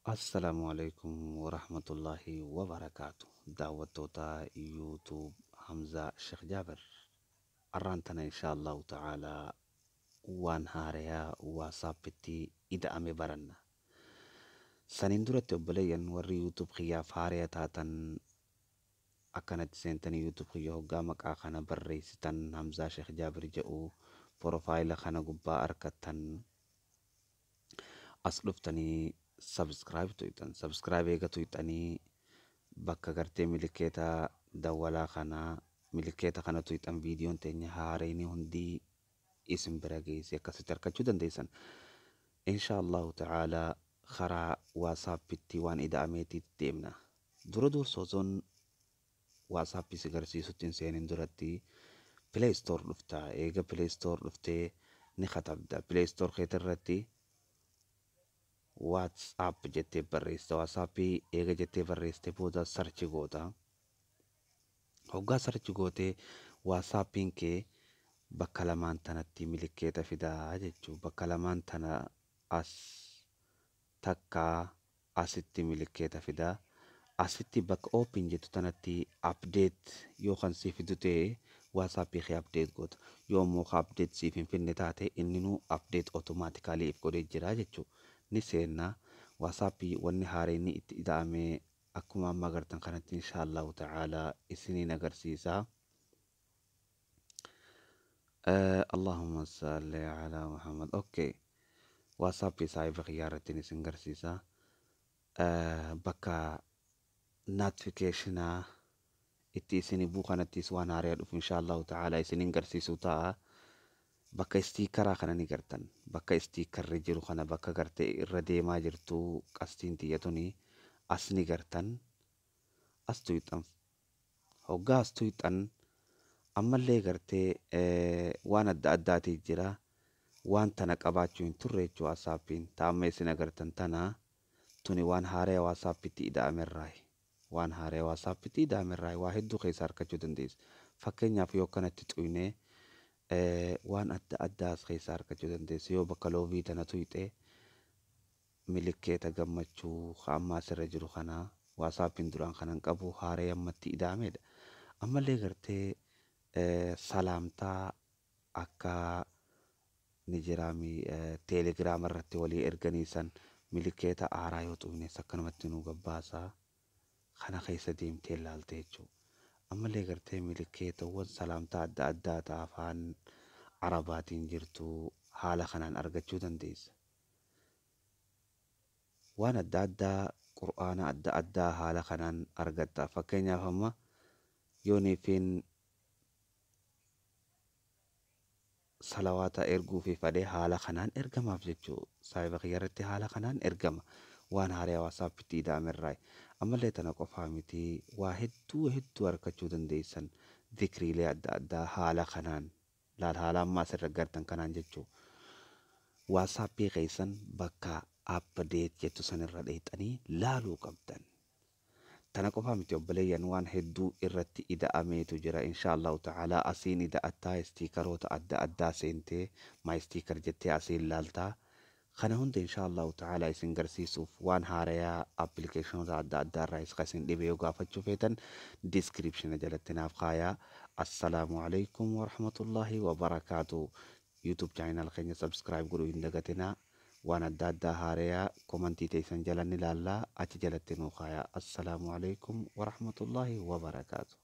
Assalaamu alaikum warahmatullaahi wabarakaatu. Daawwattoota YouTube Hamzaa Sheekh Jaabir. Arraan tana insha Allahu ta'aalaa waan haarayaa WhatsAppitti ida'ame baranna. Saniin duratti obboleeyyan warri YouTube kiyyaaf haaraya taatan akkanatti seentanii YouTube kiyya hoggaa maqaa kana barreessitan Hamzaa Sheekh Jaabir jedhu porofaayila kana gubbaa argattan as dhuftanii subscribe tuyxan. Subscribe eega tuyxanii bakka gartee milikeeta dawwalaa kana milikeeta kana tuyxan viidiyoon teenya haarayni hundi isin bira geesse akkasitti argachuu dandeessan. Insha Allahu ta'aalaa karaa WhatsAppitti waan ida'ameetitti deemna. Dura dursa osoon WhatsAppii si garsiisutti hin seenin duratti Play Store dhufta. Eega Play Store dhuftee ni katabda. Play Store keetirratti WhatsApp jettee barreessita. WhatsAppii eega jettee barreessite booda search goota. Hoggaa search gootee WhatsAppiin kee bakka lamaan tanatti milikeeta fidaa jechuu. Bakka lamaan tana as takkaa asitti milikeeta fidaa. Asitti bakka open jettu tanatti update yoo kan siif fidu ta'e WhatsAppii kee update goota. Yoo immoo ka update siif hin finne taate inninuu update automatically if godhee jira jechuu. Ni seenna WhatsAppii wanni haareenni itti ida'amee akkuma amma agartan kanatti insha Allahu ta'aalaa isiniin agarsiisa. Allahumma salli ala Muhammad. Okay. WhatsAppii saahiba kiyyaa irratti isin garsiisa. Bakka notificationaa itti isin buu kanattis waan haaraa dhufu insha Allahu ta'aalaa isiniin garsiisuu ta'a. Bakka stickeraa kana ni gartan. Bakka stickerri jiru kana bakka gartee irra deemaa jirtu qastiin tiyya tuni as ni gartan. As tuyxan. Hoggaa as tuyxan ammallee gartee waan adda addaatii jira. Waan tana qabaachuu hin turre jechuu WhatsAppiin. Ta amma isin agartan tana tuni waan haaraa WhatsAppitti ida'amerraayi. Waan haaraa WhatsAppitti ida'amerraayi waa hedduu keessa argachuu dandeessa. Fakkeenyaaf yoo akkanatti xuynee waan adda addaas keessa argachuu dandeessa. Yoo bakka love tana tuyxee milikeeta gammachuu amma asirra jiru kana WhatsAppiin duraan kanan qabu haaraa ammatti ida'amedha. Ammallee gartee salaamtaa akka ni jiraami Telegram irratti walii erganii san milikeeta aaraa yoo xuqnes akkanumatti nu gabbaasaa kana keessa deemtee ilaalte jechuudha. Ammallee gartee milikeetawwan salaamtaa adda addaa ta'a afaan Arabaatiin jirtu haala kanaan argachuu dandeessa. Waan adda addaa qur'aana adda addaa haala kanaan argatta. Fakkeenyaaf amma yooniifin salawaata erguufi fadhee haala kanaan ergamaaf jechuu. Saahiba kiyya irratti haala kanaan ergama. Waan haaraa WhatsAppitti ida'amerraa. Ammallee tana qofaa miti waa hedduu hedduu argachuu dandeessan. Zikriilee adda addaa haala kanaan laal haala amma asirra gartan kanaan jechuu. WhatsAppii keessan bakka update jettu sanirra dheexanii laaluu qabdan. Tana qofaa miti obboleeyyan waan hedduu irratti ida'ameetu jira. Insha Allahu ta'aalaa asiin ida'attaa stickeroota adda addaa seentee my sticker jettee asiin laaltaa. Kana hunda insha Allahu ta'aalaa isin garsiisuuf waan haarayaa applicationoota adda addaa irraa isa isin dhibe yoo gaafachuu feetan description jalatti naaf kaayaa. Assalaamu alaikum warahmatullaahi wabarakaatu. YouTube channel keenya subscribe godhuu hin dagatinaa. Waan adda addaa haarayaa commentii teessan jala ni laallaa achi jalatti nuu kaayaa. Assalaamu alaikum warahmatullaahi wabarakaatu.